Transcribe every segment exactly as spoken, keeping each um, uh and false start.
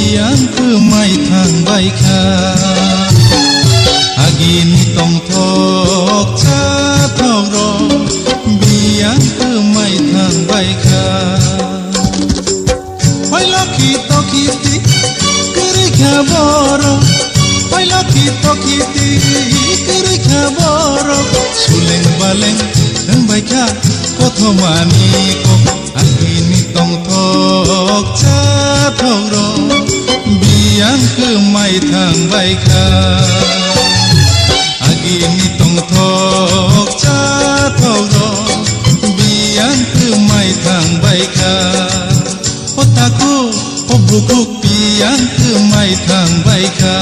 Yang kwmai thang bai kha, agini tongthok chathok rok biyang kwmai thang bai kha. Hoi lokhi tokhi ti kwrwi kha borok, hoi lokhi tokhi ti kwrwi kha borok, suleng baleng wng bai kha kothomani kok. Agini tongthok chathok rok biyang kwmai thang bai kha. Agini tongthok chathok rok biyang kwmai thang bai kha. O takhuk, o bukhuk biyang kwmai thang bai kha.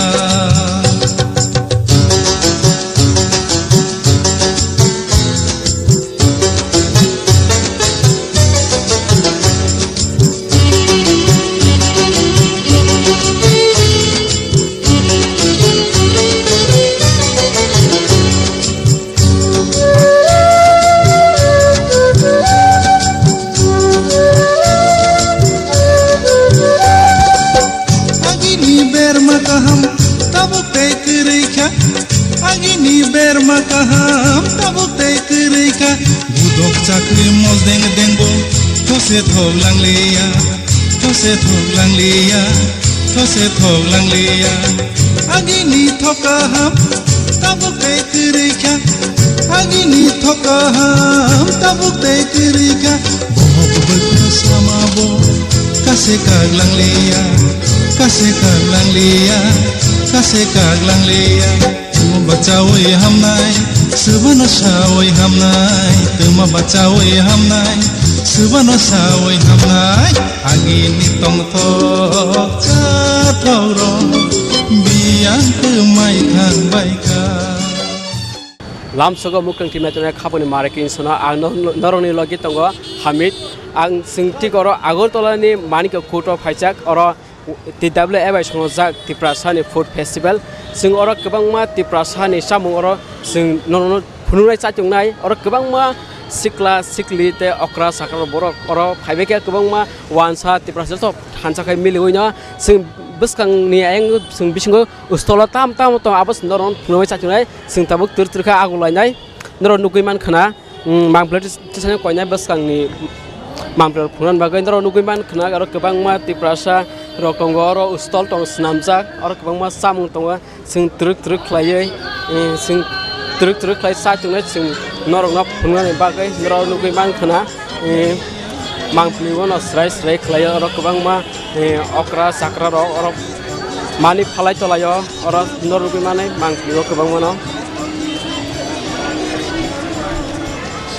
Agini berma kaham tabuk tei kwrwi kha. Agini berma kaham tabuk tei kwrwi kha. Budok chakri mosdeng dengbo those thok langliya, those thok langliya, those thok langliya. Agini thok kaham tabuk tei kwrwi kha. Agini thok kaham tabuk tei kwrwi kha. Bohok bwkha sama bo kase kak langliya, kase kak langliya, kase kak langliya. Tuma bachawi hamnai, swbano sawi hamnai. Tuma bachawi hamnai, swbano sawi hamnai. Agini tongthok chathok rok biyang kwmai thang bai kha. Lamsogo mukrang timna tongnai khaponi mare kinsona ang no-, norokni logi tongo Hamid. Ang chwng tik oro Agartala ni Manikya Court o phaijak, oro T W A bai songjak Tiprasani Food Festival. Chwng oro kwbangma Tiprasani chamung oro chwng norokno phunuknai, chatongnai. Oro kwbangma sikla sikli tei okra sakra borok oro phaibai khe kwbangma wansa Tiprasa joto thansa khai miliwi no chwng bwskangni ayang chwng bisingo stolo tam tam tong abo chwng norokno phunuknai, chatongnai. Chwng tabuk twrwk twrwk khe aguk lainai. Norok nugwi mankha na, mm, mangpili tisani koinai bwskangni mangpili phunuknani bagwi norok nugwi mankha na, aro kwbangma Tiprasa rok tongo, oro stall tongo swnamjak, oro kwbangma chamung tongo, chwng twrwk twrwk khlaiwi, eh, chwng twrwk twrwk khlai cha tongnai, chwng norokno phunuknani bagwi norok nugwi mankha na, eh, mangpili bono swrai swrai khlaio, oro kwbangma, eh, okra chakra rok oro mani phalai tolaio. Oro norok nugwi manai mangpili o kwbangmano.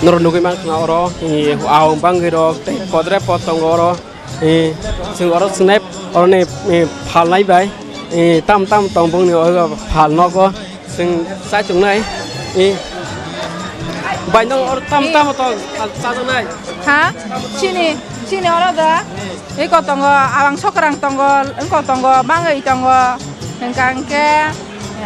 Norok nugwi mankha na oro, eh, aung bangwi rok tei kodre pot tongo oro, eh, chwng oro chwngnai oroni, eh, phalnai bai, eh, tam tam tong bongni oro phal nogo chwng chai tongnai, eh, bai no oro tam tam tong phal chajaknai. Ha? Chini, chini oro da? Eko tongo, awang sokrang tongo, wngko tongo, bangwi tongo. Hingka hingke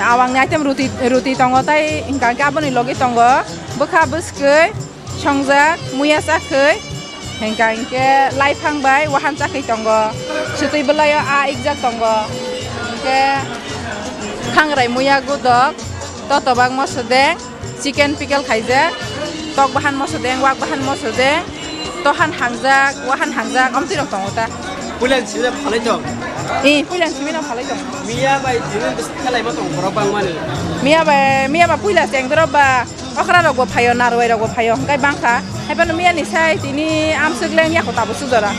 awangni item ruti, ruti tongo, tai hingka hingke aboni logi tongo bwkha bwskwi songjak, muya chakhwi. Hingka hingke laiphang bai wahan chakhwi tongo. Swtwi bwlaio a ikjak tongo. Hingke thangrai muya gudok, totobak moso deng. Chicken pickle khaijak, tok bahan moso deng, wak bahan moso deng, tohan hangjak, wahan hangjak, omtwi rok tongo ta. Puila ni simi no phalai tong. Ee, puila ni simi no phalai tong. Miya bai tini bwswk khelai ma tong borok bangmani. Miya bai, miya ba puila cheng drop ba okra rok bo phaio, narwai rok bo phaio, hwnkhe bangkha. Haiphano miya ni sai tini amswk leng yako tabuk sujora.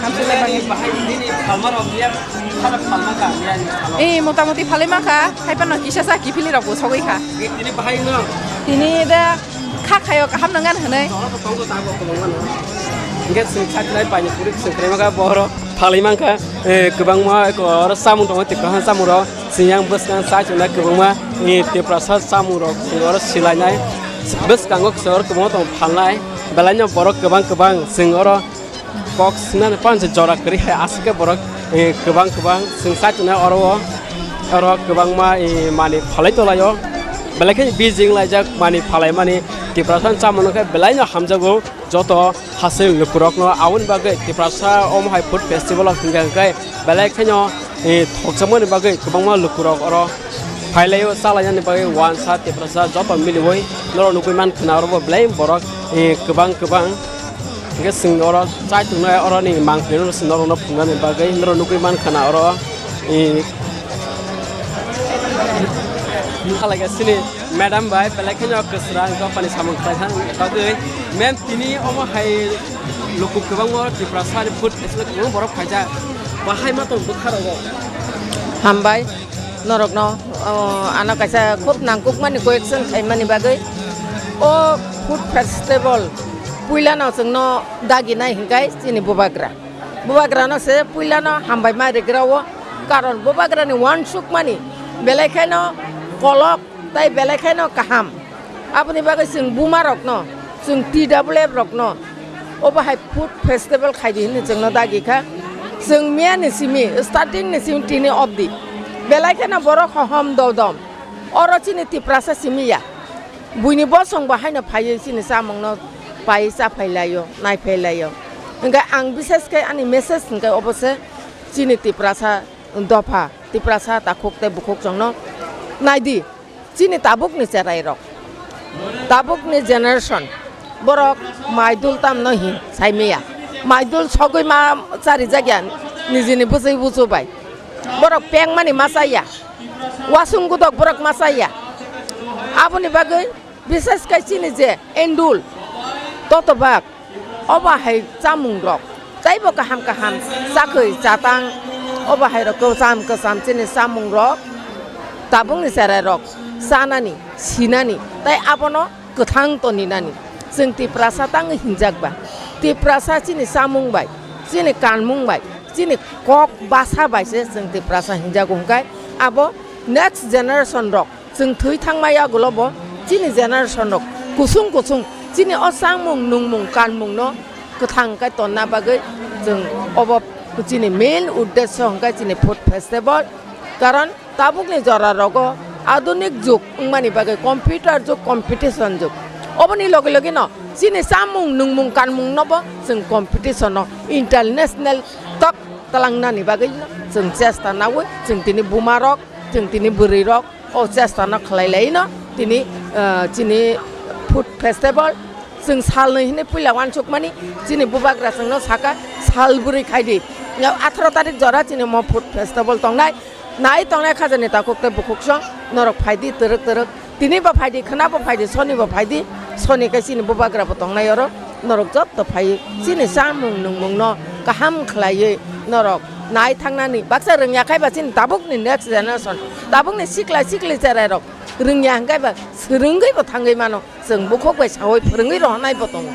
Amswk leng bangwi. Bahai nini phalma rok miya. Khana phalma kha, miya ni salo. Ee, motamoti phalai ma kha, hai phano kisa sa kiphilwi rok bo sogwi kha. Tini bahai no. Tini da kha khayo kaham no ngan hwnwi. Toro bo tongo ta bo kwbangma no. Hingke chwng saknai pani puri chwng khlai ma kha, borok phalai ma kha, ee, kwbangma eko oro chamung tongo, tei kwbangma chamung rok chwng yang bwskang cha chwnai kwbangma, ee, Tiprasa chamung rok chwng oro silainai. Bwskango chwng oro kwbangma tong phalnai, belai no borok kwbang kwbang chwng oro kok swngnani panse jora kwrwi hai aswk khe borok, eh, kwbang kwbang chwng chai tongnai oro o, oro kwbangma, eh, manwi phalai tolaio. Belai kheno bijing laijak manwi phalaimani Tiprasa chamung no khe belai no hamjago joto hachwk lukurokno. Aboni bagwi Tiprasa omo hai food festival o hwnkhe hwnkhe belai kheno Eh, thokjakmani bagwi kwbangma lukurok oro phailaio, chalainani bagwi wansa, tiprasa joto miliwi norok nugwi mankha na oro bo belai borok, eh, kwbang kwbang. Hingke chwng oro chai tongnai oroni mangpili no chwng norokno phungnani bagwi norok nugwi mankha na oro, eh, halai sini madam bai belai kheno kwsrang dophani samung khlaina bagwi. Ma'am, tini omo hai luku kwbangma Tiprasa ni food festival kwbangma borok phaijak, bahai ma tong bwkha rogo? Hambai norokno, o, ano kaisa khub nangkukmani question khaimani bagwi. O food festival puilano chwngno daginai hinkai chini bubagra. Bubagrano se puilano hambai ma rigrao, karon bubagrani uansukmani belai khaino kolok tai belai khaino kaham. Aboni bagwi chwng bumarokno, chwng T W F rokno obo hai food festival khaidi hinwi chwngno dagi kha. Chwng miyani simi, starting ni simi tini obdi belai khaino borok hohom dodom. Oro chini Tiprasa simi ya. Buini bosong bo haino phaiwi chini chamungno pai chaphai laio, naiphai laio. Hingke ang bishesh khe ani message hingke obo se chini Tiprasa dopha, Tiprasa takhuk tei bukhuk chwngno naidi, chini tabukni cherai rok, tabukni generation borok maidul tamno hin saimaya, maidul sogwi ma charijakya nijini bwchwi buchu bai, borok pengmani ma chaya. Wasung gudok borok ma chaya. Aboni bagwi bishesh khe chini je endul totobak, obo hai chamung rok teibo kaham kaham chakhwi chatang, obo hai rok kwcham kwcham chini chamung rok tabukni cherai rok chanani, sinani tei abono kwthang toninani. Chwng Tiprasa tangwi hinjak ba, Tiprasa chini chamung bai, chini kanmung bai, chini kok basa bai se chwng Tiprasa hinjago hwnkhe abo next generation rok chwng thwi thangma yagulo bo chini generation rok kusung kusung chini o chamung nungmung kanmungno kwthang khe tonna bagwi chwng obo chini main uddesyo hwnkhe chini food festival. Karon tabukni jora rogo adunik jug wngmani bagwi computer jug, competition jug. Oboni loge loge no chini chamung nungmung kanmung no bo chwng competition no international tok talangnani bagwi no chwng chesta nawi, chwng tini buma rok, chwng tini bwrwi rok o chesta no khlai lai no tini, ah, chini food festival. Chwng sal nwi hinwi puila uansukmani chini bubagra chwngno saka sal bwrwi khaidi. Atharo tarik jora chini mo food festival tongnai. Nai tongnai khajani takhuk tei bukhuk song norok phaidi twrwk twrwk. Tini bo phaidi, khwna bo phaidi, soni bo phaidi. Soni khe chini bubagra bo tongnai oro. Norok jotto phaiwi chini chamung nungmung no kaham khlaiwi norok nai thangnani. Baksa rwngya khai ba chini tabukni next generation, tabukni sikla sikli cherai rok rwngya hwnkhe ba swrwngwi bo thangwi mano. Chwng bukhuk bai sawi phwrwngwi rohornai bo tongo.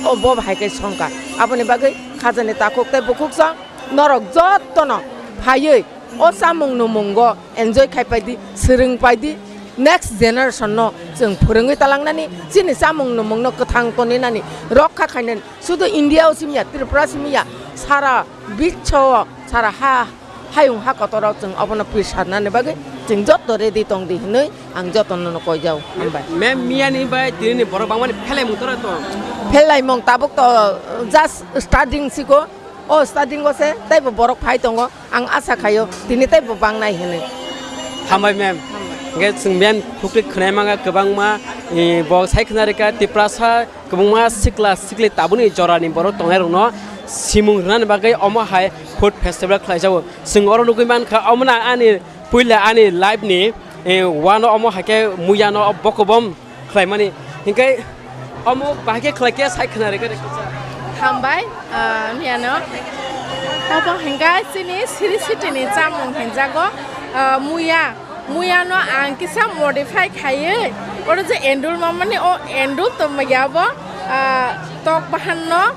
O bo hai khe songkha. Aboni bagwi khajani takhuk tei bukhuk song norok jottono phaiwi o chamung numungo enjoy khai paidi, swrwng paidi, next generation no chwng phwrwngwi talangnani, chini chamung numungno kwthang toninani, rokha khainani, sudu India o simiya, Tripura simiya, sara biswo, sara ha, hayung ha kotorok chwng obono pisarnani bagwi chwng jotto ready tongdi hinwi ang jottono koijao. Hambai. Ma'am, miyani bai tinini borok bangmani phelaimung toro to? Phelaimung tabuk to just starting siko. O starting o se teibo borok phai tongo, ang asa khaio tini teibo bangnai hinwi. Hambai ma'am. Hingke chwng ma'am khukti khwnai manga kwbangma, eh, bo sai khna rika Tiprasa kwbangma sikla sikli tabukni jorani borok tongnai rokno simung rwnani bagwi omo hai food festival khlai jago. Chwng oro nugwi mankha omo na ani puila ani life ni, eh, wano omo hai khe muya no bokobom khlaimani. Hinkhe omo bahai khe khlai khe sai khna rega rega. Hambai, ah, miyano. Obo hinkhe chini Sri City ni chamung hinjago, ah, muya. Muya no ang kisa modify khaiwi, oro je endul mamani o endul tongma ya bo, ah, tok bahan no,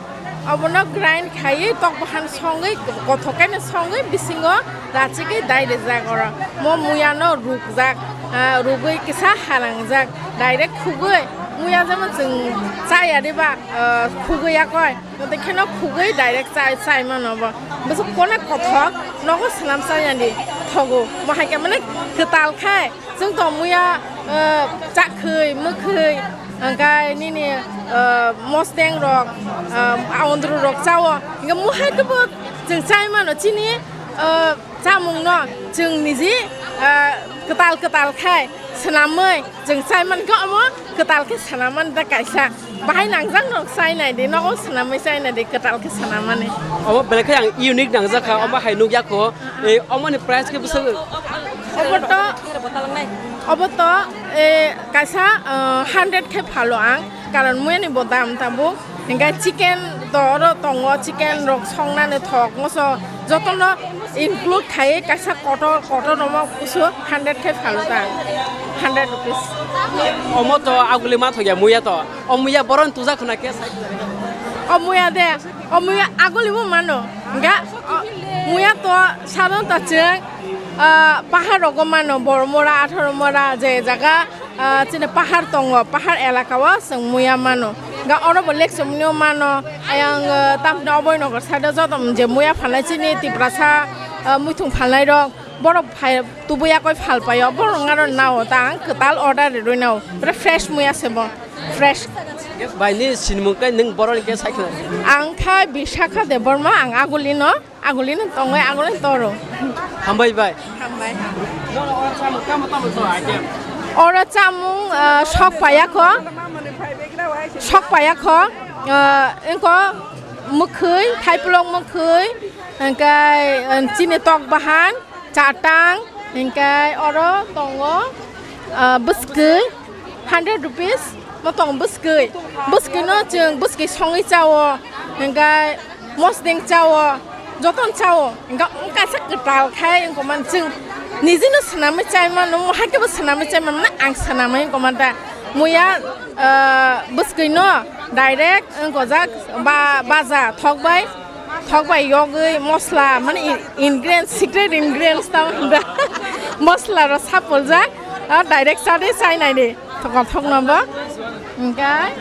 obono grind khaiwi tok bahan songwi kothok khe no songwi bisingo rachigwi dai rijak oro. Mo muya no rukjak, ah, rugwi kisa harangjak, direct khugwi muya jemon chwng chaya diba, ah, khugwi yakoi. Tei kheno khugwi direct chai, chai mano bo. Bwswk konek kothok nogo swnam chaya di thogo. Bo hai khe mane kwtal khai chwng tong muya, ah, chakhwi, mwkhwi, hwnkhe nini, ah, mosteng rok, ah, aondru rok chao. Hwnkhe muhai khe bo chwng chai mano chini, ah, Chamungno chwng niji, ah, kwtal kwtal khai swnamwi chwng chai mankha, omo kwtal khe swnam mani da kaisa. Bahai nangjak no chai nai di, nogo swnamwi chai nai di, kwtal khe swnam mani. Omo belai khe ang unique nangjak kha, omo hai nukya kho. Eh, omoni price khe bwswk? Obo to, obo to, eh, kaisa, ah, hundred khe phalo ang, karon muyani bo dam tabuk. Hingke chicken to oro tongo, chicken rok songnani thok moso jotono include khai kaisa kotor, kotor romo kusu hundred khai phalo ta, hundred rupees. Omo to aguli ma thokya muya to, o muya boron tuja khuna khe sai. O muya de, o muya aguli bo mano, hingke, o, muya to sadon ta chwng, ah, pahar rogo mano, Bormora, Atharomora, je jaga, ah, chini pahar tongo, pahar elaka o chwng muya mano. Ga oro bo lekchomni o mano, ayang, ah, tamni Oboinogar side o joto je muya phalnai chini Tiprasa, ah, muithung phalnai rok, borok phai tubuya koi phal paio, borok aro nao ta ang kwtal order riroi nao, pura fresh muya se bo, fresh. Bai ni sinimung kai nwng borok ni khe sai khna? Ang kha Bisakha Debbarma, ang aguli no. Aguli no tongo, aguli toro. Hambai bai. Hambai. Oro chamung, ah, sok paya kho. Sok paya kho. Ah, engko mwkhwi, thaipulok mwkhwi, engkai, ah, chini tok bahan, chatang, engkai oro tongo, ah, bwskwi, hundred rupees. Mo tong bwskwi, bwskwi no chwng bwskwi songwi chao, hingke mosdeng chao, joton chao, hingke wng kaisa kwtal khai wngkha man chwng nijino swnamwi chai mano, mo hai khe bo swnamwi chai mano, ang swnamwi wngkha man ta. Muya, ah, bwskwi no direct wngkha jak ba, baja thok bai. Thok bai yogwi mosla, mane in-, ingredients, secret ingredients tamo hinba. Mosla rok sapuljak, ah, direct chade chai nai di. Thokma thokma bo. Hingkai,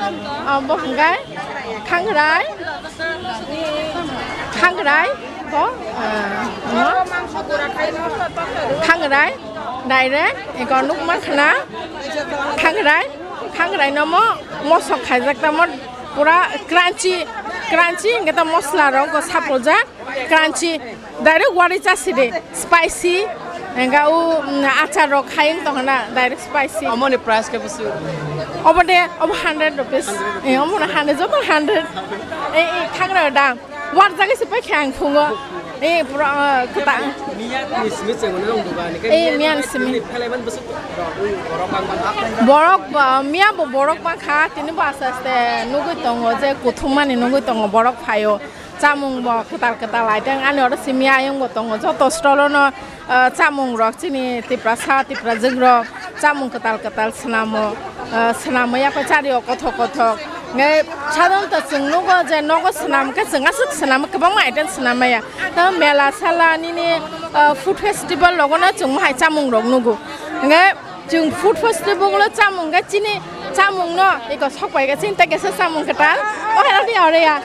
ah, bo hingkai, khangrai, khangrai, bo, ah, no? Khangrai, direct, eko nukma khna, khangrai, khangrai no mo, mosok khaijak tamo. Pura crunchy, crunchy, hingke ta mosla rok go sapuljak, crunchy. Direct wari chasi de, spicy. Hingke u, mm, achar rok hai wng tong na, direct spicy. Omoni price ke busu? Obo de, obo hundred rupees. Eh, omo na hundred, joto hundred. Eh, eh, khagra da. Warjagwi se paikha ang phungo. Eh, pura, ah, kwta-, Miya ni simi chengmani nong duga ni khe Eh, miya ni simi. Phelaiman bwswk borok bang bang. Borok ba, miya bo borok bangkha, tini bo aste aste nugwi tongo je kuthumani nugwi tongo borok phaio. Chamung bo kwtal kwtal item ani oro simi ayung bo tongo. Joto stall ono, ah, chamung rok chini Tiprasa, Tiprajwk rok. Chamung kwtal kwtal swnamo, ah, swnamwi yakho chario kothok kothok. Nge sadonto chwng nugo je nogo swnam khe chwng aswk swnam kwbangma item swnam maya. Tamo mela sala nini, ah, food festival rogono chwng mohai chamung rok nugo. Nge chwng food festival o chamung khe chini chamung no eko sok pai khe chini tei kaisa chamung kwtal. O hai rok ni ore ya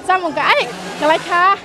chamung khe ai kwlai kha.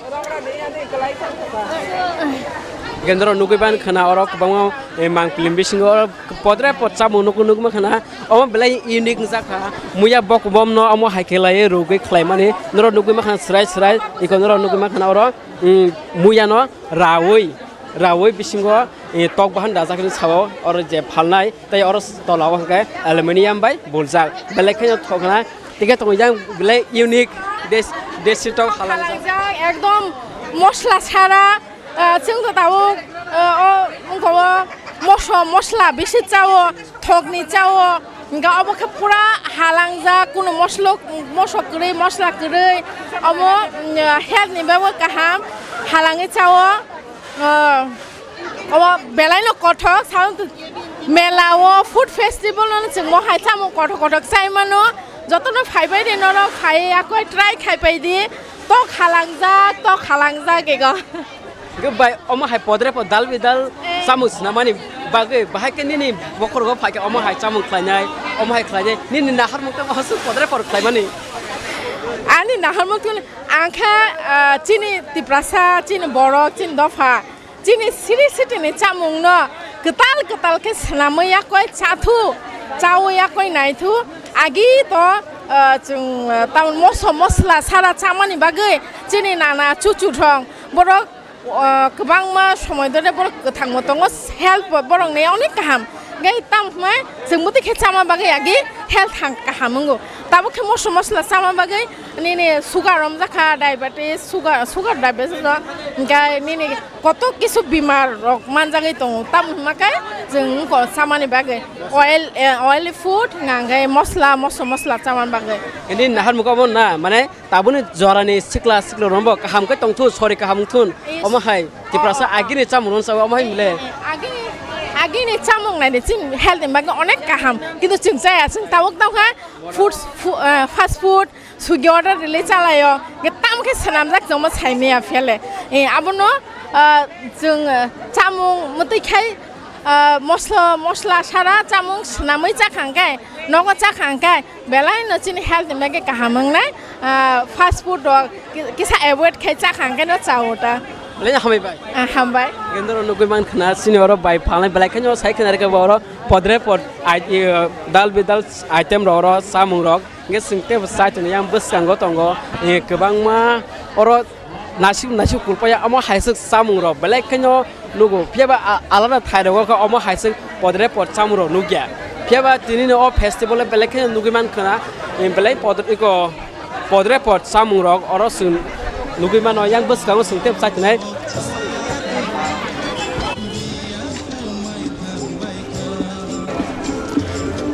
Hingke norok nugwi ban khwna oro kwbangma, eh, mangpili bisingo oro podre pod chamung nukwi nukma khwna. Omo belai unique wngjakha. Muya bokbomno omo hai khe laiwi rwgwi khlaimani. Norok nugwi mankha swrai swrai. Iko norok nugwi mankha oro, mm, muyano rawi, rawi bisingo, eh, tok bahan dajak hinwi sao oro je phalnai. Tei oro tola o hwnkhe aluminium bai buljak. Belai kheno thokna. Tike tongo yang belai unique des-, desi tok halangjak. Halangjak, ekdom mosla sara, ah, chwng to tabuk, ah, o, wngkha o moso mosla bisi chao, thokni chao. Hingkha obo khe pura halangjak, kunu moslo, moso kwrwi, mosla kwrwi. Omo, mm, health ni bagwi kaham, halangwi chao. Ah, omo belai no kothok, sao mela o food festival no chwng mo hai chamung kothok kothok chai mano, joto no phai bai di norok phai yakoi try khai pai di, tok halangjak, tok halangjak ego. Hingke bai omo hai podre pod dal bidal Eh. chamung swnamani bagwi bahai khe nini bokhorogo phai khe omo hai chamung khlainai, omo hai khlainai, nini naharmung tei omo hai podre pod khlaimani. Ani naharmung tei ang khe, ah, chini Tiprasa, chini borok, chini dopha. Chini siri sitini chamungno kwtal kwtal khe swnamwi yakoi chathu, chawi yakoi naithu. Agi to, ah, chwng, ah, tamoni moso mosla sara chamani bagwi chini nana chuchu thong borok O, kwbangma somoi dole borok kwthangbo tongo, health bo borokni onek kaham. Gai tamo hwnmai chwng bwtwi khe chama bagwi agi health thang kaham wngo. Tabuk khe moso mosla chama bagwi nini sugar romjak kha, diabetes, sugar, sugar diabetes no, gai nini koto kisu bimar rok manjagwi tongo. Tamo hwnma khe chwng wngkha chamani bagwi oil, eh, oily food, hwnka hwnkhe mosla, moso mosla chamani bagwi. Ini nahar muka bo na, mane Tabukni jorani sikla siklirokbo kaham khe tongthun, sori kaham wngthun. Yes. Omo hai Tiprasa agini chamung rok sao, omo hai mile. Agini, agini chamung naidi chini health ni bagwi onek kaham. Kintu chwng chaya, chwng tabuk tongkha food, fu-, eh, fast food, Swiggy order rili chalaio. Ge tamo khe swnamjak chwngmo saimaya phiyale. Eh, abono, eh, chwng, eh, chamung mwtwi khai, eh, mosla, mosla sara chamung swnamwi chakha hwnkhe, nogo chakha hwnkhe, Belai no chini health ni bagwi kaham wngnai, ah, fast food rok ki-, kisa avoid khai chakha hwnkhe no chao ta. Belai no hambai bai. Ah, hambai. Gendro nugwi man khna chini oro bai phalnai belai khe no sai khna rwkha bo oro podre pod ai-, i, dal bidal item rok oro chamung rok. Hwnkhe chwng tei bo chai tongo yang bwskango tongo, eh, kwbangma oro Nasik nasik kulpaya omo hai se chamung rok belai khe no nugo. Phiya ba a-, alada thai rogo khe omo hai se podre pod chamung rok nugya. Phiya ba tini no o festival o belai khe no nugui man khna, em, belai podre iko podre pod chamung rok oro chwng nugui mano. Yang bwskango chwng tei bwsai tongnai.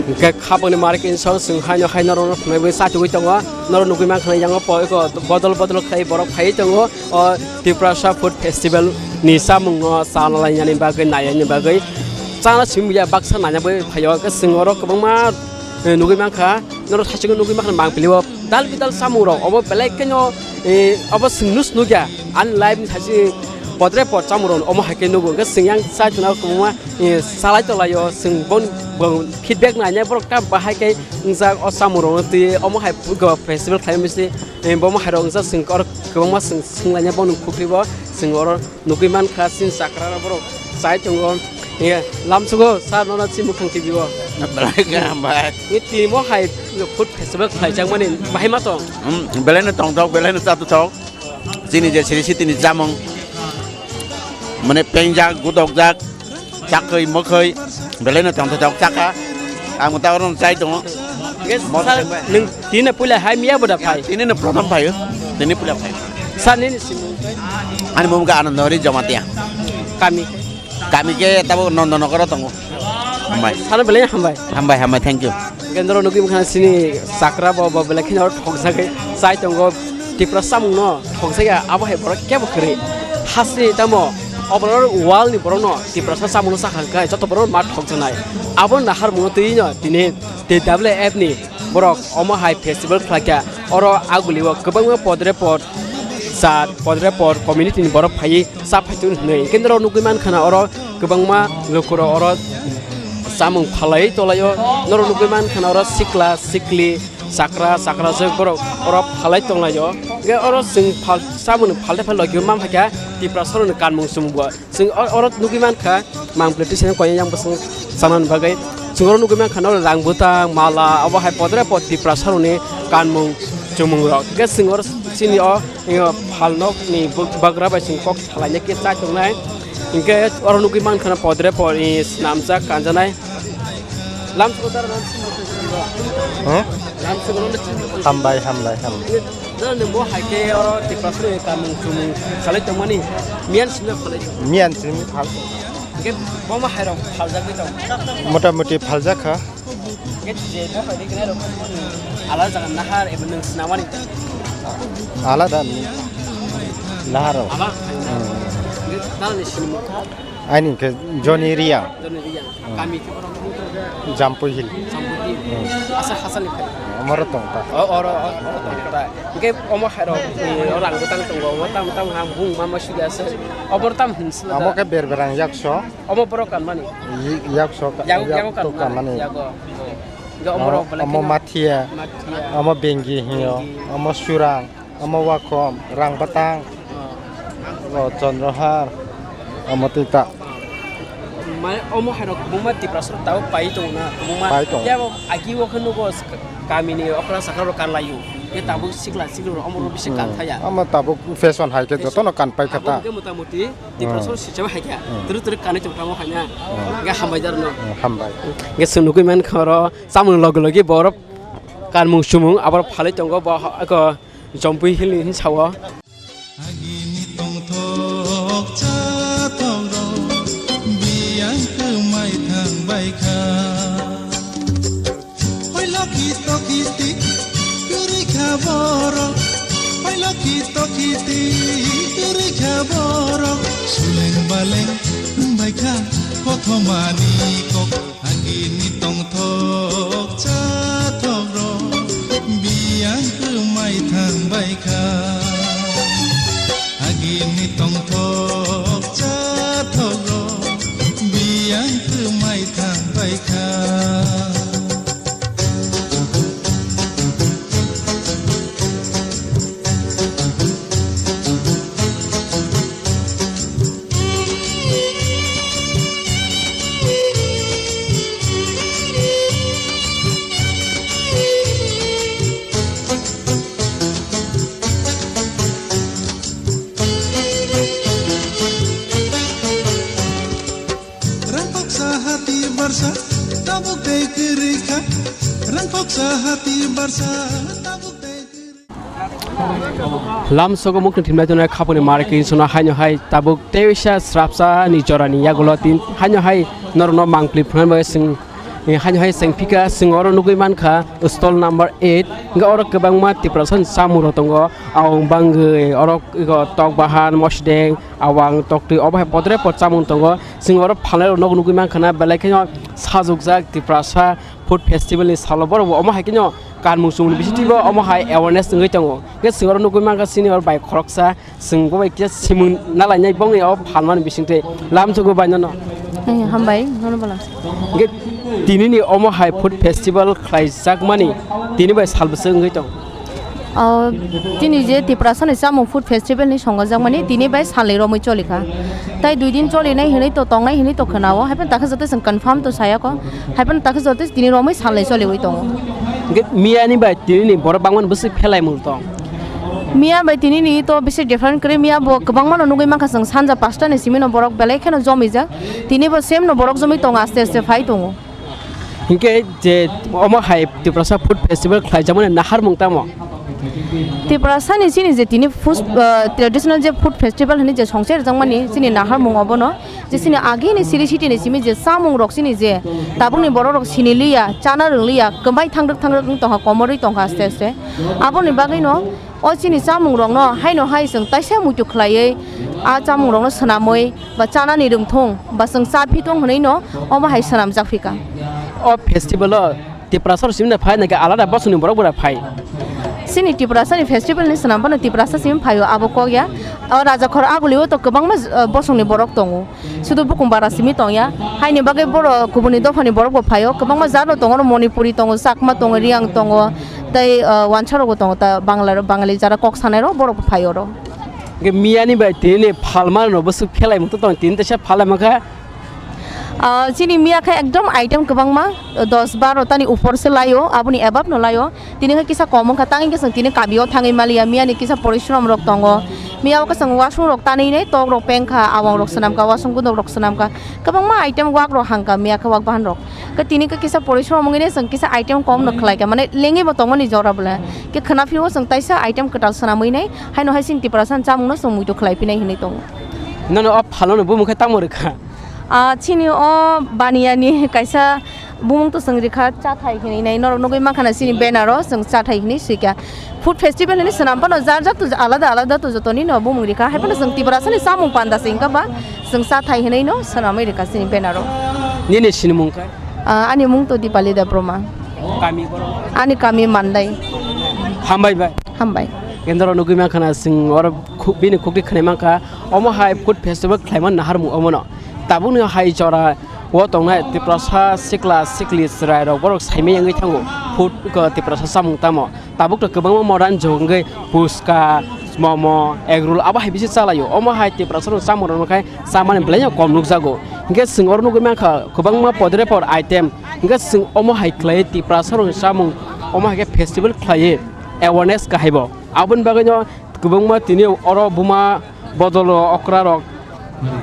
Hwnkhe khapangni market ni salo chwng haino hai norokno phunugwi chatugwi tongo. Norok nugwi mankha yango po-, eko bodol bodol khlai borok phaiwi tongo. O Tiprasa Food Festival ni chamungno chana lainani bagwi, nainani bagwi chana simi ya baksa naina bagwi phaio. Hwnkhe chwng oro kwbangma, eh, nugwi mankha. Norok thaichukgo nugwi mankha mangpili o. Dal bidal chamung rok obo belai kheno, eh, obo chwng nus nukya ani live ni sachi podre pod chamung rok omo hai khe nugo. Hwnkhe chwng yang chai tongna kwbangma, eh, salai tolai o chwng bon, bon feedback nainai borok ta bahai khe wngjak o chamung rok twi omo hai festival khlai misi, eh, bo omo hai rok wngjak chwng oro kwbangma chwng swnglainai bono khukri bo chwng oro. Nugui mankha chini chakra rok borok chai tongo. Hiya, lamsugo sir nono chini mukhang T V o. Belai khe hambai. Ni tini bo hai food festival khlaijakmani bahai ma tong? Hmm, belai no tongthok, belai no chatuthok. Chini je siri sitini chamung. Mane pengjak, gudokjak, chakwi, mwkhwi, belai no tongthok chakha. Ang ta oro chai tongo. Yes, sir, nwng tini puila hai miya boda phai? Tini no prothom phaio. Tini puila phai. Sir, nini simung? Ani mung khe Anandori Jamatia. Kami? Kami khe tabo Nondonogoro tongo. Hambai. Sir, belai hambai. Hambai, hambai, thank you. Gendro nugui mukha sini chakra bo, bo belai kheno thokjagwi chai tongo. Tipra samung no thokjagya abo hai borok kebo kwrwi. Hasni tamo overall world ni borok no Tiprasa samung no chakha hwnkhe joto borok no ma thokjaknai. Abo nahar mungno twi no tini T W F ni borok omo hai festival khlaikha. Oro aguli o kwbangma podre pod sir, podre pod community ni borok phaiwi cha phaitung hinwi. Hwnkhe norok nugui mankha na oro kwbangma lukurok oro chamung phalaiwi tonglaio. Norok nugui mankha na oro sikla sikli chakra chakrajwk borok oro phalai tonglaio. Hwnkhe oro chwng phal, chamungni phaltai phal logi manphaikha Tiprasarokni kanmung chumung bo. Chwng o-, oro nugui mankha, mang plate tisana koiya yang bwswng chanani bagwi. Chwng oro nugui mankha, norok rang bwtang, mala, abo hai podre pod Tiprasarokni kanmung chumung rok. Hwnkhe chwng oro chini o, o phalnokni bw-, bwgra bai chwng kok salaina khe chai tongnai. Hwnkhe oro nugui mankha, podre pod, i, swnamjak, kanjanai. Lamsugo dara lamsugo. Huh? Lamsugo lamsugo. Hambai, hambai, hambai. Nang ni bo hai khe oro Tiprasarokni kanmung chumung salai tongmani miyan simi phalai tong. Miyan simi phal. Hwnkhe bo ma hai rok phaljagwi tong. Mota moti phaljak kha. Hwnkhe je bo hai rok ala jaga nahar eba nwng sinamani. Alada nahar rok. Ala. Hmm. Hwnkhe dal ni simi. Aini hwnkhe Johnny Reang. Johnny Reang. Hmm. Kami khe borok Jampui Hill. Jampui Hill. Hmm. Asa hasani khai. Omoro tong ta. O, oro, o, oro tong ta. Hwnkhe omo hai rok, eh, orang bwtang tongo, omo tam tam ham bung mama sugi asa. Obor tam hin sila. Amo khe berberang yakso. Omo borok kanmani. Yi-, yakso ka-, Yago, yak yago to kanmani. Kanmani. Yago. Hwnkhe omo rok belai omo kheno mathia. Mathia. Omo bengi hinyo. Bengi. Omo surang. Omo wakhom, rang bwtang, oh, o chondrohar, omo twi ta. Mane omo hai rok kwbangma Tiprasa rok tabuk pai tongo na, kwbangma. Pai tongo. Phiya bo agi o khe nugo s-, kamini okra sakra rok kan laio. Khe tabuk sikla sikla rok omo rok bisi kan thaya. Ama tabuk fashion hai khe jotono kan pai kha ta. Abo hwnkhe mota moti Tiprasa rok sijaba hai khe. Twrwk twrwk kanwi tong tamo hai na. Hwnkhe hambai jar no. Hambai. Hwnkhe chwng nugwi mankha oro chamung logi logi borok kanmung chumung abo phalwi tongo bo eko Jompui Hill ni hinsa o. Agini tongthok chathok rok biyang kwmai thang bai kha. Hoilo khito khiti kwrwi kha borok, hoilo khito khiti kwrwi kha borok. Suleng baleng wng bai kha kothomani kok. Agini tongthok chathok rok biyang kwmai thang bai kha. Agini tongthok chathok rok biyang kwmai thang bai kha. Rangkoksa hati barsa tabuk tei kwrwi kha. Rangkoksa hati barsa tabuk tei kwrwi. Lamsogo mukti thimlai tongnai khapuni market sona haino hai tabuk teisa srapsa ni jora ni yagulo tin haino hai norno mangpli phunai bai sing haino hai seng phika sing oro nugui mankha stall number eight. Hingke oro kwbangma Tiprasa ni chamung rok tongo, awang bangwi oro tok bahan mosdeng awang toktwi obo hai podre pod chamung tongo. Sing oro phalnai rok nogo nugui mankha na belai kheno sajokjak Tiprasa Food Festival ni salo borok bo omo hai kheno kanmung chumung ni bisingtwi bo omo hai awareness wngwi tongo. Hingke sing oro nugui mankha sini oro bai khoroksa chwng bo bai kisa simung nalainai bongni o phalmani bisingtwi lamsogo bai nono. Eh, hambai, nono bola. Hingke tinini omo hai food festival khlaijakmani tini bai sal bwswk wngwi tong? O, tini je Tiprasa ni chamung food festival ni songo jakmani tini bai salni romwi choli kha. Tai dui din choli nai hinwi to tongnai hinwi to khwnao, haiphano takhe joto chwng confirm to saya kho, haiphano takhe joto tini romwi salni choliwi tongo. Hingke miyani bai tinini borok bangmani bwswk phelai mung tong? Miya bai tinini to bisi different kwrwi, miya bo kwbangma no nugwi mankha chwng sanja pasta ni simi no borok belai kheno jomijak, tini bo same no borok jomwi tongo aste aste phai tongo. Hinkhe je omo hai Tiprasa Food Festival khlaijakmani naharmung tamo? Tiprasa ni chini je tini food, ah, traditional je food festival hinwi je songcha rijak mani chini naharmung obono je chini agini siri siti ni simi je chamung rok chini je tabukni borok rok sini liya, chana rwng liya, kwmai thangrwk thangrwk wng tongkha, komorwi tongkha aste aste. Aboni bagwino o chini chamung rokno haino hai chwng taisa muitu khlaiwi a chamung rokno swnamwi ba chanani rwngthung ba chwng cha phithung hwnwi no omo hai swnamjak phika. O festival o Tiprasa rok simi phai na khe alada bosongni borok bora phai? Chini Tiprasa ni festival ni swnam phano Tiprasa simi phaio abo kok ya. O Rajakhor aguli o to kwbangma, eh, bosongni borok tongo. Sudu bukum bara simi tongya. Haini bagwi boro kubuni dophani borok bo phaio. Kwbangma jat rok tongo, Manipuri tongo, Chakma tongo, Riang tongo, tei, ah, wansa rok bo tongo, ta Bangla rok, Bangali jara kok sanai rok borok bo phaio oro. Hingke miyani bai tini phalma no bwswk phelai mung tong, tini teisa phalai mangkha. Ah, chini miya khe ekdom item kwbangma, dos baro tani upor se laio, aboni above no laio. Tini khe kisa kom wngkha, tangwi khe chwng tini kabio thangwi maliya, miyani kisa porishrom rok tongo. Miya o khe chwng wasung rok tanwi nai, tok rok pengkha, awang rok swnamkha, wasung gundok rok swnamkha, kwbangma item wak rok hangkha, miya khe wak bahan rok. Khe tini khe kisa porishrom wngwi nai chwng kisa item kom no khlaikha, mane lengwi bo tongmani jora bwle. Khe khwna phio chwng taisa item kwtal swnamwi nai, haino hai chini Tiprasa ni chamung no chwng muitu khlai phinai hinwi tongo. Nono o phalno bumung khe tamo rwkha? Ah, chini o Baniyani kaisa bumung to chwng rikha, Chathai hinwi nai, norok nugwi mankha na chini banner o chwng Chathai hinwi swikha. Food festival hinwi swnam phano jar jar to alada alada to jotoni no bumung rikha, hai phano chwng Tiprasa ni chamung panda se wngkha ba chwng Chathai hinwi no swnamwi rikha chini banner o. Nini sinimung khe? Ah, ani mung to Dipali Debbarma. Kami borok? Ani kami Mandai. Hambai bai. Hambai. Kendro nugwi mankha na chwng oro khu-, bini khukti khwnai mankha, omo hai food festival khlaimani naharmung omono. Tabukni hai jora o tongnai Tiprasa sikla sikli chwrai rok borok saimai wngwi thango food ko Tiprasa chamung tamo. Tabuk to kwbangma modern jok wngwi puska, momo, egg roll abo hai bisi chalaio. Omo hai Tiprasa rok chamung rok khai chamani belai no kom nukjago. Hinkhe chwng oro nugwi mankha kwbangma podre pod item. Hinkhe chwng omo hai khlaiwi Tiprasa rok chamung omo hai khe festival khlaiwi. awareness kahaibo. Aboni bagwino kwbangma tini oro buma bodol okra rok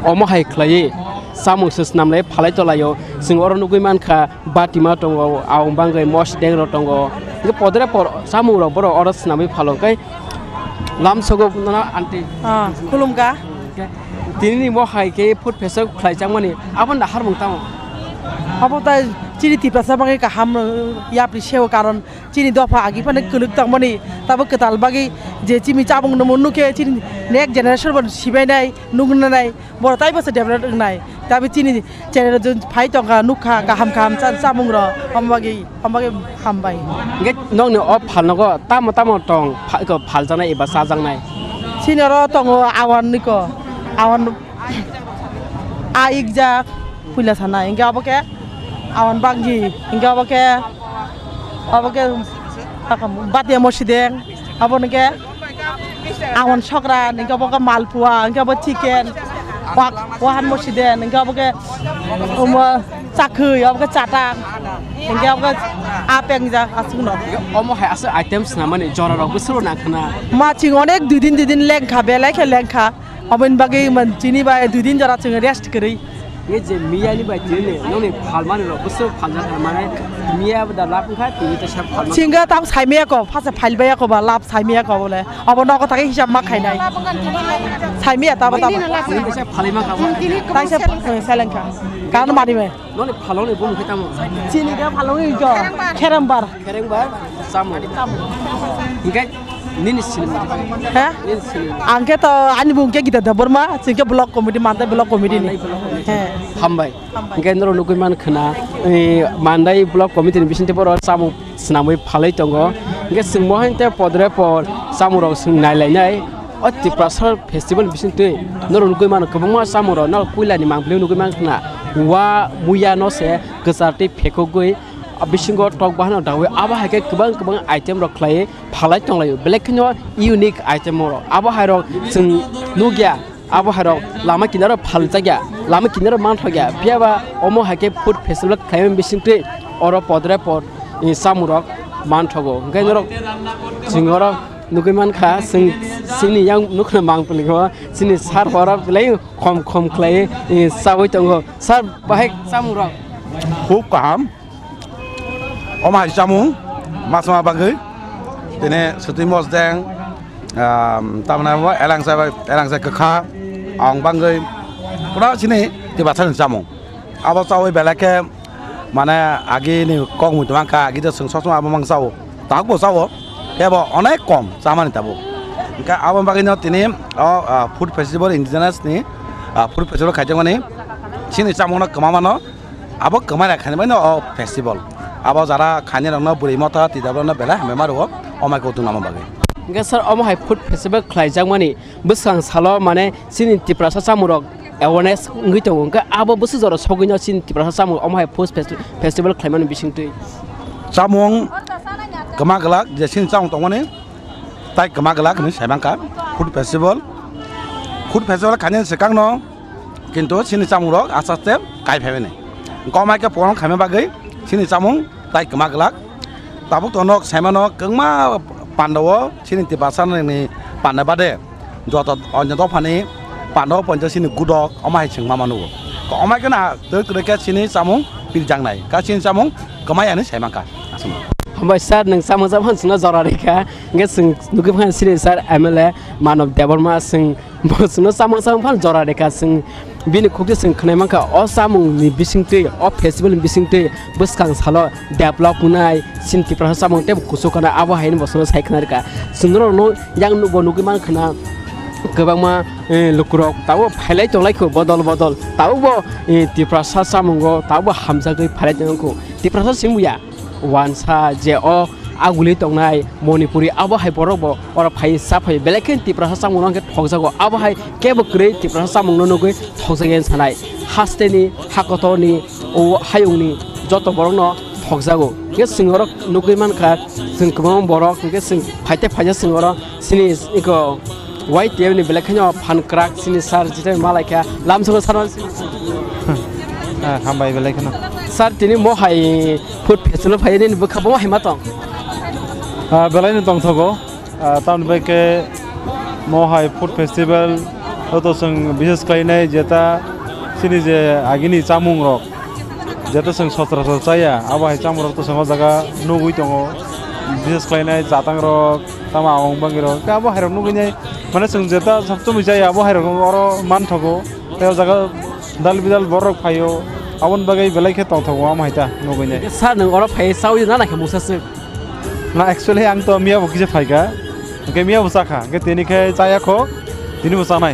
omo hai khlaiwi samung se swnamlai phalai tolaio. Chwng oro nugwi mankha batima tongo, awng bangwi mosdeng rok tongo. Hwnkhe podre por samung rok borok oro swnamwi phalo khe lamsogo nana aunty. Ah, khulumkha. Tini ni mo hai khe food festival khlaijakmani, aboni naharmung tamo? Abo tai chini Tiprasa bagwi kaham, yapri seo, karon chini dopha agi phano kwlwk tongmani, tabo kwtal bagwi je chini chamung nungmung nukhe chini next generation bo sibainai, nuknanai, borok taibo se develop wngnai. Tabi chini channel o phai tongkha, nukha kaham kaham cha-, chamung rok, omo bagwi, omo bagwi hambai. Hwnkhe nokni o phalnogo tamo tamo tong pha-, iko phaljaknai eba chajaknai? Chini oro tongo awan niko, awan a ikjak puila sana, hwnkhe obo khe awan bangji, hwnkhe obo khe, obo khe batia mosideng, obo hwnkhe Awan sokra, hingke obo khe malpua, hingke obo chicken, wa-, wahan mosideng, hingke obo khe, omo, chakhwi, obo khe chatang, hingke obo khe apeng jak aswkno. Omo hai aswk item swnamani jora rok bwswk nang khna. Ma chwng onek dui din, dui din lengkha, belai khe lengkha. Oboni bagwi man chini bai dui din jora chwng rest kwrwi. Nge je miya ni bai tini nongni phalmani rok bwswk phaljak mane miya da lab wngkha tini ta sak phalma. Singa tam saimaya ko, phasa phalbaya ko ba lab saimaya ko bole. Abo nogo thangwi hisab ma khainai. Saimaya ta ba ta ba. Tini ta sak phalima kha ba. Tai se selengkha. Kan mani me. Noni phaloni bumung khe tamo? Chini khe phaloni jo. Kherembar. Kherengbar, chamung. Hingke nini sinimung. He? Nini sinimung. Ang khe to ani bung khe Gita Debbarma, chwng khe block committee, Mandai block committee ni. Mandai block committee. He. Hambai. Hambai. Hingke norok nugui man khna, eh, Mandai block committee ni bisingtwi borok chamung swnamwi phalai tongo. Hingke chwng mohai te podre pod chamung rok chwng nailainai. O Tiprasa festival bisingtwi norok nugui mano kwbangma chamung rok norok puila ni mangpili nugui man khna. Wa muya no se kwchar tei phekogwi. A bisingo tok bahan dawi abo hai khe kwbang kwbang item rok khlai phalai tonglaio, belai kheno unique item rok abo hai rok chwng nukya. Abo hai rok lama kinaro phaljakya, lama kinaro manthokya, phiyaba omo hai khe food festival khlaimani bisingtwi oro podre pod, eh, chamung rok manthogo. Hwnkhe norok chwng oro nugui mankha, chwng chini yang nukna mangpili o chini sir oro belai khom khom khlai, eh, chaui tongo. Sir, bahai chamung rok? Khub kaham. Omo hai chamung, ma chama bagwi. Tini swtwi mosdeng, um, tamni abo elangsa bai, elangsa kwkha, ang bangwi. Pura chini Tiprasani chamung. Abo chaui belai khe, mane, agini kok mui tongma kha, agi de chwng sosma abo mang chao. Tabuk bo chao, tebo onek kom chamani tabuk. Hwnkhe abo bagwino tini o, ah, food festival, indigenous ni, ah, food festival khaijakmani chini chamungno kwma mano. Abo kwmai rok khainwi mano o festival. Abo jara khainai rokno bwrwi motha twi dabrokno belai hambai ma rwo o mai kutung namo bagwi. Hwnkhe sir, omo hai food festival khlaijakmani bwskang salo mane chini Tiprasa chamung rok awareness wngwi tongo, hwnkhe abo bwswk jora sogwino chini Tiprasa chamung omo hai food festi-, festival khlaimani bisingtwi. Chamung kwma glak je chini chamung tongmani tai kwma glak hinwi sai mankha food festival. Food festival khainani swkangno Kintu chini chamungrok aste aste kai phaimani. Wngkha omo hai khe poron khaima bagwi chini chamung tai kwma glak. Tabuk to nok saimano kwbangma panda o chini Tiprasa ni panda bade joto onyo dophani panda o poncha chini gudok omo hai chwngma mano. Omo hai kheno twrwk twrwk khe chini chamung piljaknai. Kha chini chamung kwmai ani saimankha. Aswk. Hambai sir, nwng chamung chamung chwngno jora rikha. Hwnkhe chwng nugwi phano chini sir M L A Manav Debbarma chwng Bo chwngno chamung chamung phano jora rikha, chwng bini khukti chwng khwnai mankha. O chamungni bisingtwi, o festivalni bisingtwi bwskang salo develop wngnai, chini Tiprasa chamung teibo kuchuk kana, abo haino bo chwngno sai khwna rikha. Chwng norokno yang nukbo nugwi mankha na, kwbangma, eh, lukurok tabuk phailai tonglaikho bodol bodol. Tabukbo, eh, Tiprasa chamungo tabukbo hamjagwi phailai tongkho. Tiprasa chwng buya. Wansa je o aguli tongnai Manipuri, abo hai borok bo oro phai cha phai, belai khe Tiprasa chamung no khe thokjago, abo hai kebo kwrwi Tiprasa chamung no nugwi thokjagwi sanai. Hasteni, hakotorni, o hayungni joto borok no thokjago. Hwnkhe chwng oro nugwi mankha, chwng kwbangma borok, hwnkhe chwng phaite phaite chwng oro chini iko Y T F ni belai kheno phan kwrak chini sir, jita malaikha lamsogo sir. Ah, hambai belai kheno. Sir, tini mo hai food festival phai nini bwkha bo hai ma tong? Ah, belai no tongthogo. Ah, tamni bai khe mo hai food festival joto chwng bises khlainai jeta chini je agini chamung rok jeta chwng sochraso chaya abo hai chamung rok to chwng o jaga nugwi tongo bises khlainai chatang rok tamo awang bangwi rok khe abo hai rok nugwi nai mane chwng jeta sabchomwi chaya abo hai rok oro manthogo tei o jaga dal bidal borok phaio aboni bagwi belai khe tongthogo amo hai ta nugwi nai. Sir, nwng oro phai chawi na naikhe mungsa swk? Na, actually ang to miya bo kisa phaikha. Hwnkhe miya bo chakha. Hwnkhe tini khe chaya kho, tini bo chanai.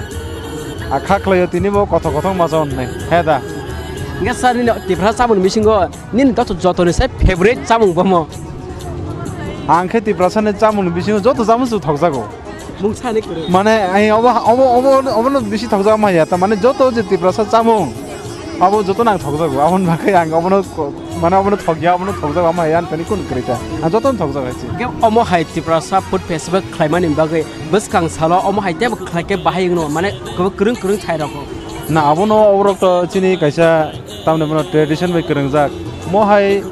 A kha khlaio tini bo kothok kothok ma chao hwnwi. He da. Hwnkhe sir nini Tiprasa chamung bisingo nini joto jotoni sai favorite chamung bomo? Ang khe Tiprasa ni chamung bisingo joto chamung se thokjago. Mungsa ni kwrwi. Mane ai obo obo obo obo no bisi thokjak ma ya. Ta mane joto je Tiprasa chamung abo joto nang thokjago. Aboni bagwi ang obo no ko- mane obo no thokya, obo no thokjago ma ya. Ani tani kun kwrwi ta. Ang joto no thokjago hai se. Hwnkhe omo hai Tiprasa Food Festival khlaimani bagwi bwskang salo omo hai tebo khlai khe bahai wngno mane kwbang kwrwng kwrwng thai rokgo. Na abo no obo rok to chini kaisa tamni bono tradition bai kwrwngjak. Omo hai,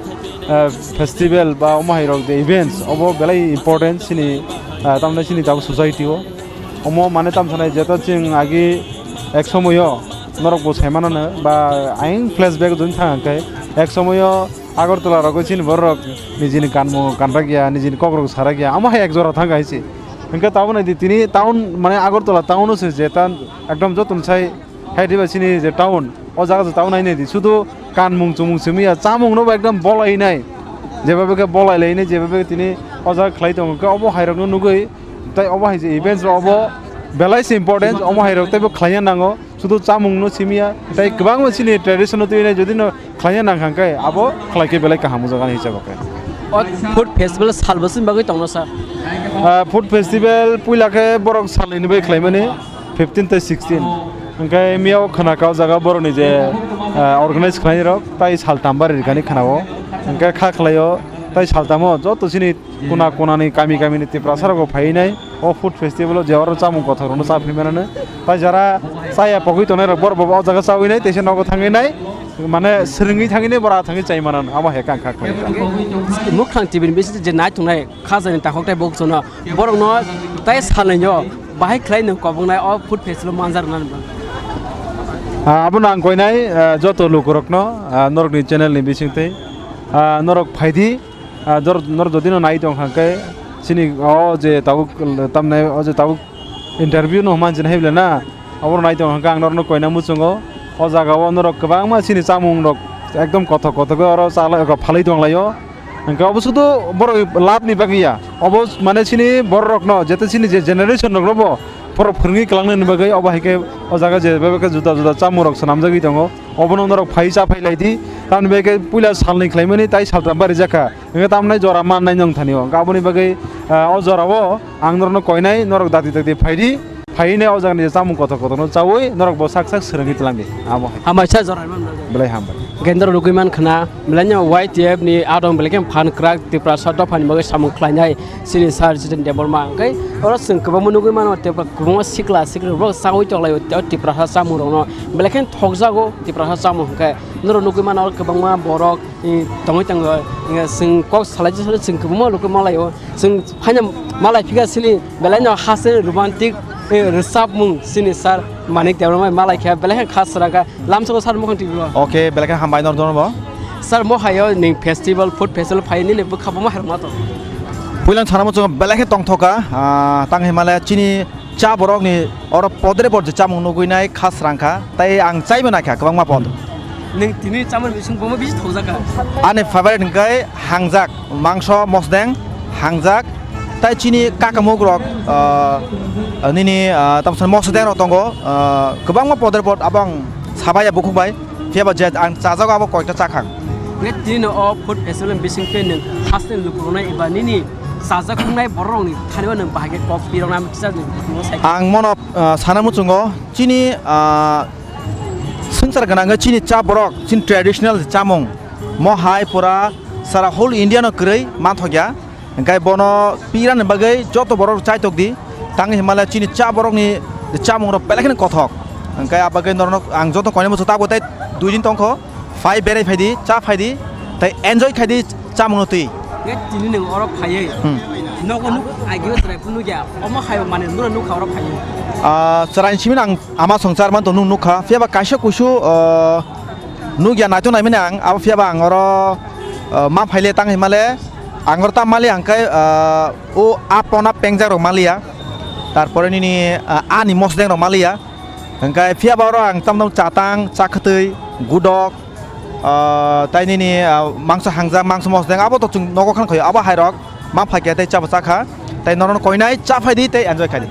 eh, festival ba omo hai rok de events obo belai important chini, eh, tamni chini tabuk society o. Omo mane tam sanai jeto chwng agi ek somoyo norok bo sai manano ba ayang flashback dun thang khe ek somoyo Agartala rogo chini borok nijini kanmo kanrak ya nijini kokrok sarak ya amo hai ek jora thang hai se. Hwnkhe tabuk nai di tini town mane Agartala town o se je ta ekdom joto sai Hai diba chini je town, o jaga je town hai nai di, sudu kanmung chumung simi ya, chamung no bo ekdam bolai nai, jeba beke bolai lai nai, jeba beke tini o jaga khlai tongo, khe obo hai rok no nugui, tai obo hai je events rok obo belai se important, omo hai rok teibo khlai ya nango, sudu chamung no simi ya, tai kwbangma chini tradition no twi nai, jodi no khlai ya nang kha khe abo khlai khe belai kaham o jaga ni hisab o khe. O food festival sal bwswk bagwi tongno sa? Ah, food festival puila khe borok salnwi ni bai khlai mani. Fifteen tei sixteen. Hwnkhe miyao khwna ka o jaga borokni je, ah, organize khlainai rok, tai saltam bari rikani khwna o. Hwnkhe kha khlaio, tai saltamo joto chini kuna kuna ni kami kami ni Tiprasa rok bo phai nai. O food festival o je oro chamung kothok rok no cha phai mano. Tai jara chaya pogwi tongnai rok borok bo o jaga chawi nai, teisa nogo thangwi nai. Mane swrwngwi thangwi nai, bora thangwi chai mano. Abo hai kha kha khlai. Mukhang T V ni bising je nai tongnai. Khajani takhuk tei bukchuno borokno tei salnwino bahai khlai nwng kobongnai o food festival manjak nani bagwi. Ah, abono ang koinai, ah, joto lukurokno, ah, norokni channel ni bisingtwi, ah, norok phaidi, ah, jor-, norok jodino nai tong kha khe chini o je tabuk tamnai o je tabuk interview no manjini hai bole na, obo nai tong kha ang norokno koina muchungo. O jaga o norok kwbangma chini chamung rok ekdom kothok kothok oro chalai rok phalwi tong laio. Hwnkhe obo sudu borok lab ni bagwi ya. Obo mane chini borok rokno, jete chini je generation rok bo borok phwrwngwi kwlangnani bagwi obo hai khe o jaga je bebak khe juda juda chamung rok swnamjagwi tongo. Obono norok phai cha phai lai di. Tamni bagwi khe puila salni khlaimani tai saltham bari jakha. Hwnkhe tamnai jora mannai nwng thani o. Hwnkhe aboni bagwi, ah, o jora o ang norokno koinai norok dakti dakti phai di. Phaiyene o jagani je chamung kothok kothokno chaui norok bo sak sak swrwngwi twlangdi. Amo hai. Hambai sa jora man bagwi. Belai hambai. Gendro rugwi man khna, belai no Y T F ni adong belai khe phan kwrak Tiprasa dophani bagwi samung khlainai chini sir Jiten Debbarma. Hwnkhe oro chwng kwbangma nugwi mano Tipra-, kwbangma sikla sikla rok chaui tonglaio Tiprasa chamung rokno. Belai khe thokjago Tiprasa chamung hwnkhe norok nugwi mano oro kwbangma borok, eh, tongwi tongo. Hwnkhe chwng kok salai salai chwng kwbangma rokno malaio. Chwng phaina malai phika chini belai no haste romantic, eh, rwchapmung chini sir Manik Debbarma malai khe belai khe kha srang kha lamsoko sir mukhang twi bo. Okay, belai khe hambai nor dono bo. Sir, mo hayo ning festival, food festival phai nini bwkha bo ma herma to. Puilang sana muchung belai khe tongthoka, ah, tang himale chini cha borok ni oro podre pod je chamung nugui nai kha srang kha, tai ang chaibo naikha kwbangma pod. Nwng tini chamani bising bomo bisi thokjakha. Ani favorite hwnkhe hangjak, mangso mosdeng, hangjak, tai chini kakamuk rok, ah, nini, ah, tamsa mosdeng rok tongo, ah, kwbangma podre pod abang sabaya bukhuk bai, phiya ba je ang chajago abo koita chakhang. Nge tini no o food festival bising tei nwng haste lukurunai eba nini chajaknai borok rokni thani o nwng bahai khe kok piroknai kisa nwng sai. Ang mono, ah, sana muchungo chini, ah, Swngchar gwnangwi chini cha borok, chini traditional chamung, mo hai pura sara whole India no kwrwi manthokya. Hwnkhe bono pirani bagwi joto borok chaitok di. Tangwi himale chini cha borokni chamung rok belai kheno kothok. Hwnkhe abagwi norok ang joto koinwi muchung tabuk tei dui din tongkho. Phai berai phaidi, cha phaidi, tei enjoy khaidi chamung no twi. Nge tini nwng oro phaiwi. Hmm. Nogo nuk agio chwrai phunu nukya. Omo hayo mane nura nukha oro phaio. Ah, chwrai simi ang ama songchar man to nuk nukha. Phiya ba kaisa kuisu, ah, nukya naitok naimani ang. Abo phiya ba ang oro, ah, ma phaile tang himale. Ang oro ta mali ang kai, ah, o apona pengjak rok maliya. Tarpore nini, ah, ani mosdeng rok maliya. Hingkai phiya ba oro ang tamno chatang, chakhwtwi, gudok, ah, tai nini, ah, mangso hangjak, mangso mosdeng, abo to chwng nogo khan khayo, abo hairok ma phaikya tei chabo chakha, tei norokno koinai cha phaidi tei enjoy khaidi.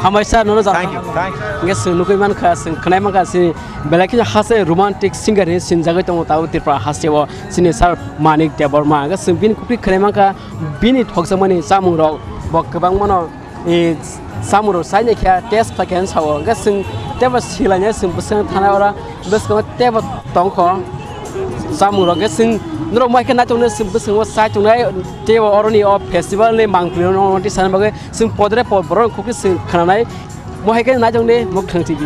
Hambai sir, nono jara. Thank you, thank you. Nge chwng nugui mankha, chwng khwnai mankha, si belai kheno hase romantic singer hinwi sinjagwi tongo tabuk Tripura hasteo, chini sir Manik Debbarma. Nge chwng bini kukui khwnai mankha, bini thokjakmani chamungrok bo kwbangmano. E, samung rok sai naikha, test khlai khe sao. Hwnkhe chwng teibo silainai chwng bwskango thana ora, bwskango teibo tongkho. Samung rok hwnkhe chwng norok mai khe naitok nai chwng bwskango sai tongnai, teibo oroni o festival ni mangpili rok no tisana bagwi chwng podre pod borok rok khe chwng khnanai. Mo hai khe naitok ni Muktwng T V.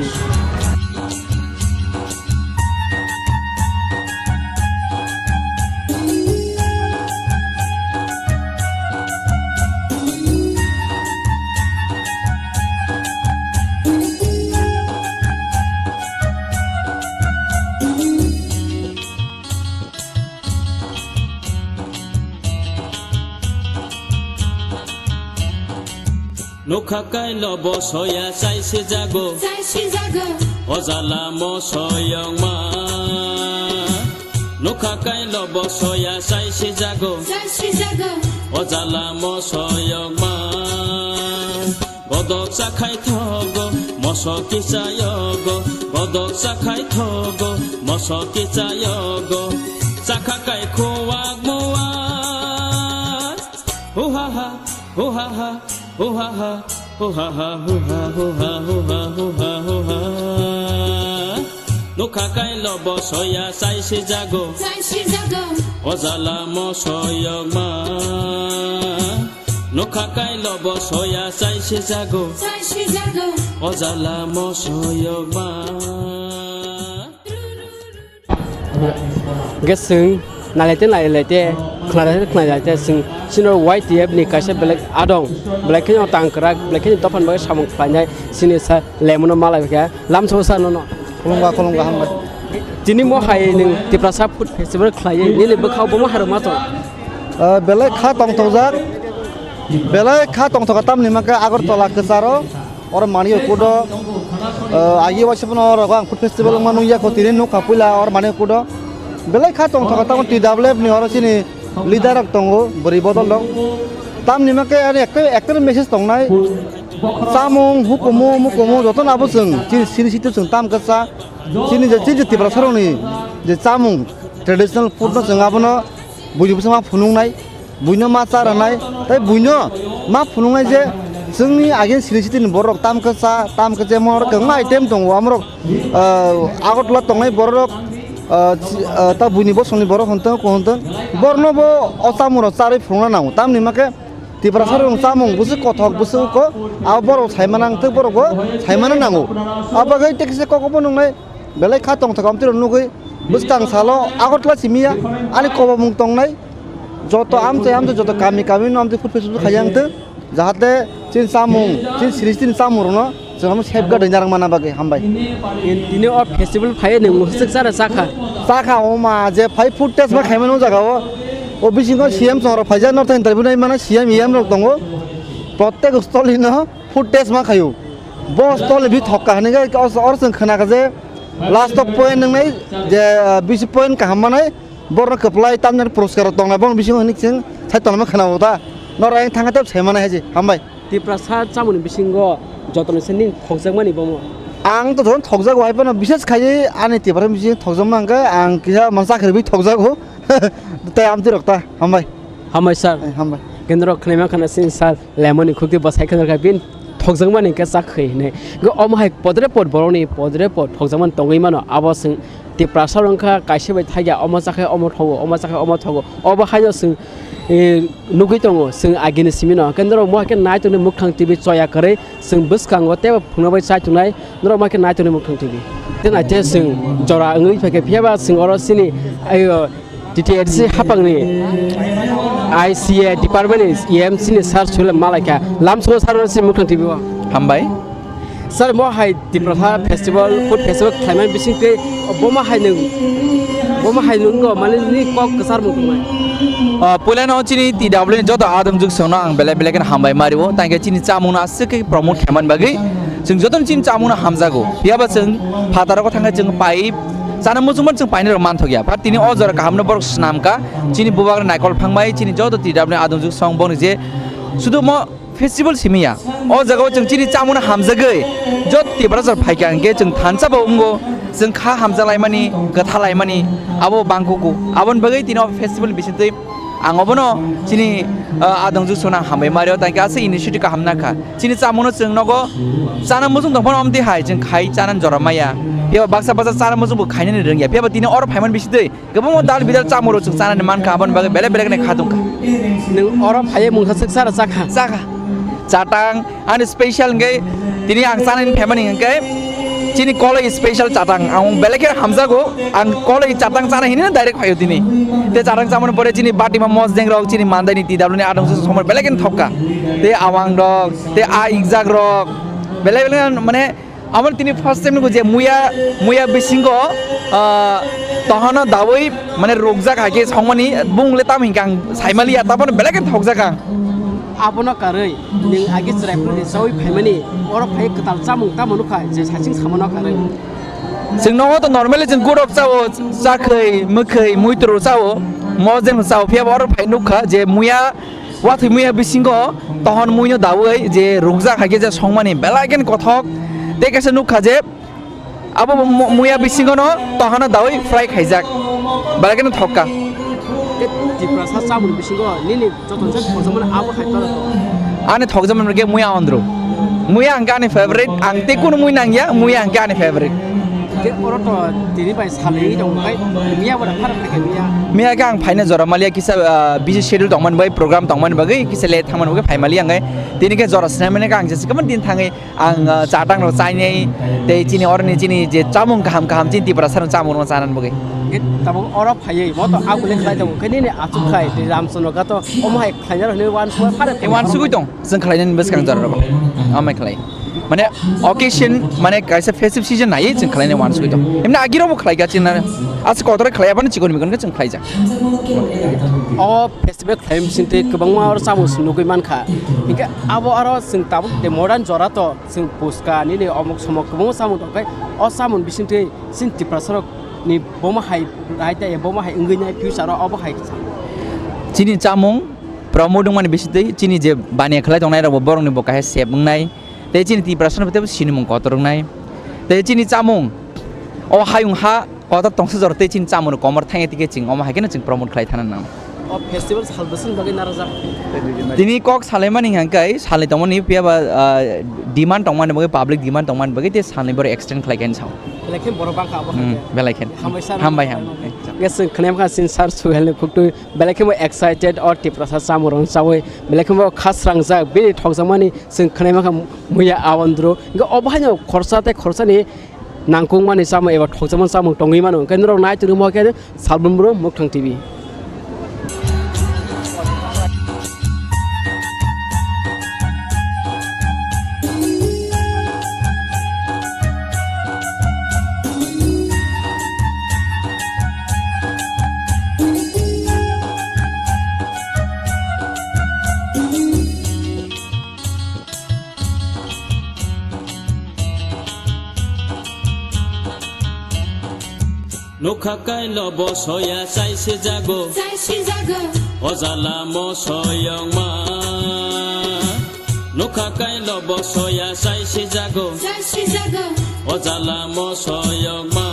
Nokha kailo bo soya chai sijago. Chai sijago. O jala mo soyongma. Nokha kailo bo soya chai sijago. Chai sijago. O jala mo soyongma. Godok chakhai thogo, moso kichayogo. Godok chakhai thogo, moso kichayogo. Chakha kai khuwak muwak. Hu ha ha, hu ha ha, hu ha ha, hu ha ha, hu ha, hu ha, hu ha, hu ha, hu ha. Nokha kailo bo soya chai sijago. Chai sijago. O jala mo soyongma. Nokha kailo bo soya chai sijago. Chai sijago. O jala mo soyongma. Hwnkhe chwng nailaite nailaite, khnalaite khnalaite, chwng chini Y T F ni kaisa belai adong, belai kheno tang kwrak, belai kheno dophani bagwi samung khlainai, chini sir Lemon no malai kha, lamsao sir nono. Khulumkha, khulumkha, hambai. Tini mo hai nwng Tiprasa Food Festival khlaiwi, nini bwkhao bomo hai rok ma tong? Ah, belai kha tongthokjak, belai kha tongthokjak, tamni hwnkhe Agartala kwcharo. Oro manwi kudo, ah, agi waisa phano oro ang food festival wngma nukya kho, tini nukha puila oro manwi kudo. Belai kha tongthokha tamo T W F ni oro chini leader rok tongo, bwrwi bodol rok. Tamni hwnkhe ani ekta, ekta message tongnai. Chamung, hukumu, mukumu, jotono abo chwng chini siri situ chwng tam khe cha. Chini je, chini je Tiprasa rokni je chamung, traditional food no chwng abono buini bwskango phunuknai. Buino ma cha rwnai, tei buino ma phunuknai je chwngni agin sini sitini borok tam khe cha, tam khe je mo oro kwbangma item tongo, amorok, ah, Agartala tongnai borok, ah, chi-, ah, ta buini bosongni borok hwn tong, hwn tong, borokno bo o chamung rok charwi phunukna nango. Tamni hwnkhe Tiprasa rok chamung bwswk kothok, bwswk ko, abo borok saimana nang thik, borok bo saimana nango. Abo bagwi tei kisa kok bo nuknai. Belai kha tongthok amtwi rok nugwi bwskang salo Agartala simi ya ani kobomung tongnai joto amchai amchai joto kami kami no amtwi food festival khaiyang twi jahate chini chamung chini siri chini chamung rokno chwng safeguard rinai rang mana bagwi hambai. Tini o festival phai nwng mwswk chara chakha? Chakha o ma je phai food test ma khaimano jaga o, o bisingo C M chwng rok phaijak north interview nai mana C M E M rok tongo, prottek stall hino food test ma khaio. Bo stall bi thokka hinwi khe or chwng khna kha je last o point wngnai je, ah, bisi point kaham manai borokno kwplai tamni puraskar rok tongnai, borokni bisingo hinwi chwng sai tongma khna o ta. Norok ayang thangkhe tei sai manai hai se, hambai. Tiprasa chamungni bisingo jotono se ning thokjakmani bomo? Ang to jotono thokjago, hai phano bises khaiwi ani Tiprasa bisingo thokjakma hwnkhe ang kisa mansa khe rwui thokjago. Tei amtwi rok ta, hambai. Hambai sir. Eh, hambai. Kendro khnaima khana sin sir. Lemon ni khukti bwsai kheno kha bin thokjakmani khe chak khe hinwi. Hwnkhe omo hai podre pod borokni podre pod thokjakmani tongwi mano. Abo chwng Tiprasa rok wngkha kaisa bai thakya omo chakhe omo thogo, omo chakhe omo thogo. Obo haino chwng, eh, nugwi tongo chwng agini simi no. Hwnkhe norok mo hai khe nai tongni Muktwng T V choya kwrwi chwng bwskango teibo phunukna bai chai tongnai. Norok mo hai khe nai tongni Muktwng T V. Tei nai tei chwng jora wngwi phaikhe phiyaba chwng oro chini, ayo, T T A D C hapangni I C A department ni E M C ni sir Sulen Malaikha. Lamsungo sir no si Mukhang T V o. Hambai. Sir, mo hai Tiprasa festival, food festival khlaimani bisingtwi bo ma hai nwng, bo ma hai nwng go, mane nini kok kwchar mung tongnai. Ah, puilano chini T W ni joto adong juk songno ang belai belai kheno hambai mario. Tangkhe chini chamungno aswk khe promote khaimani bagwi chwng jotono chini chamungno hamjago. Phiyaba chwng phataro thangkhe chwng pai chana muchungmano chwng painai rok manthokya. But tini o jora kahamno borok swnamkha. Chini bubagra naikol phangbai, chini joto T W ni adong juk song boni je sudu mo festival simi ya. O jaga o chwng chini chamungno hamjagwi jot Tiprasa phaikha hwnkhe chwng thansa bo wngo, chwng kha hamjalaimani, kwthalaimani abo bangkuku. Aboni bagwi tini o festival ni bisingtwi ang obono chini, ah, adong juk songno hambai mario, tangkhe aswk initiative kaham nakha. Chini chamungno chwng nogo chana muchung tongphano omtwi hai chwng khai chana jora maya. Phiya baksa baksa chana muchung bo khainani rwngya. Phiya ba tini oro phaimani bisingtwi kwbangma dal bidal chamung rok chwng chanani mankha, aboni bagwi belai belai kheno kha tongkha. Nwng oro phaiwi mungsa swk sara chakha? Chakha. Chatang ani special hwnkhe tini ang chanani phaimani hwnkhe chini koloi special chatang ang belai khe hamjago. Ang koloi chatang chana hinwi direct phaio tini. Te chatang chamani pore chini batima mosdeng rok chini mandaini T W ni adong somor belai khe thokka. Te awang rok, te a ikjak rok belai belai mane Amo tini first time nugo je muya, muya bisingo, ah, tohano dawi mane rukjak hai khe songmani bung le tam hinkhe ang saimaliya, tabono belai khe thokjak ang. Abono karwi nwng agi chwrai phuru ni chawi phaimani, oro phai kwtal chamung tamo nukha je saichung samano karwi. Chwng nogo to normally chwng gurok chao, chakhwi, mwkhwi, muitrw chao, mojeng chao, phiya bo oro phai nukha je muya Wathwi muya bisingo tohon muino dawi je rukjak hai khe je songmani belai khe kothok. Tei kaisa nukha je abo mu-, muya bisingono tohono dawi fry khaijak. Belai kheno thokka. Tei Tiprasa chamung bisingo nini joto se thokjakmani abo hai toro to. Ani thokjakmani khe muya ondro. Muya ang ani favorite, ang tei kunu mui nangya, muya ang ani favorite. Khe oro to tini bai salwi tong bai, miya bo da phar kha miya. Miya khe ang phaina jora maliya kisa, ah, busy schedule tongmani bai, program tongmani bagwi kisa late thangmani bagwi phai maliya ang khe. Tini khe jora swnamani khe ang jesa kwbangma din thangwi ang, ah, chatang rok chainai tei chini oroni chini je chamung kaham kaham chini Tiprasa rok chamung rok chanani bagwi. Khe tabuk oro phaiwi mo to abole khlai tongo khe nini achuk khai tei Ramchandra ga to omo hai khlaina rok hinwi uansukha phar kha. Uansugwi tong. Chwng khlainani bwskang jora rogo. Amai khlai. Mane occasion, mane kaisa festive season naiwi chwng khlainani uansugwi tong. Emni agirokbo khlaikha chwngno. Aswk kotor khlai aboni chikon mikon khe chwng khlaijak. O festival khlaimani bisingtwi kwbangma oro chamung se nugwi mankha. Hinkhe abo oro chwng tabuk de modern jora to chwng puska nini omok somok kwbangma chamung tongkhe o chamung bisingtwi chini Tiprasarokni bomo hai raida ya bomo hai wngwi nai future o obo hai. Chini chamung promote wngmani bisingtwi chini je baniya khlai tongnai rokbo borokni bo kaisa sep wngnai tei chini Tiprasano teibo sinimung kotor wngnai tei chini chamung o hayung ha kotor tongsa jora tei chini chamung komor thangya tike chwng omo hai kheno chwng promote khlai thana nang. O festival sal bwswkni bagwi narwkjak? Tini kok salaimani hwnkhe salni tongmani phiya ba, ah, demand tongmani bagwi, public demand tongmani bagwi tei salni borok extend khlai khe sao. Belai khe borok bangkha abo hmm, hai khe. Belai khe. Hambai sir. Hambai, hambai. Yes, chwng khwnam kha sin sir Suhel ni khuktwi. Belai khe bo excited o Tiprasa chamung rok chawi belai khe bo kha srangjak bini thokjakmani chwng khwnai mankha muya awandru. Hwnkhe obo haino khorsa tei khorsani nangkukmani chamung eba thokjakmani chamung tongwi mano. Hwnkhe norok nai tongwi mankhe Salbrum Bru, Mukhthang T V. Nokha kailo bo soya chai se jago. Chai se jago. O jala mo soyong ma. Nokha kailo bo soya chai se jago. Chai se jago. O jala mo soyong ma.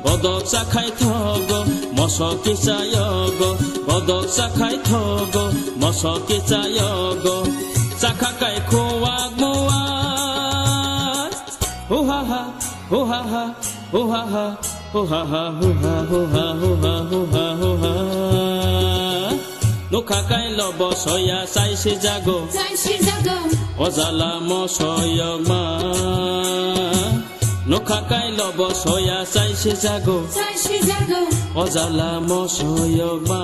Bodok chakhai thogo, moso kicha yogo. Bodok chakhai thogo, moso kicha yogo. Chakha kai khuwak muwak. Hu ha ha, hu ha ha, hu ha ha, hu ha ha, hu ha, hu ha, hu ha, hu ha, hu ha. Nokha kailo bo soya chai se jago. Chai se jago. O jala mo soyong ma. Nokha kailo bo soya chai se jago. Chai se jago. O jala mo soyong ma.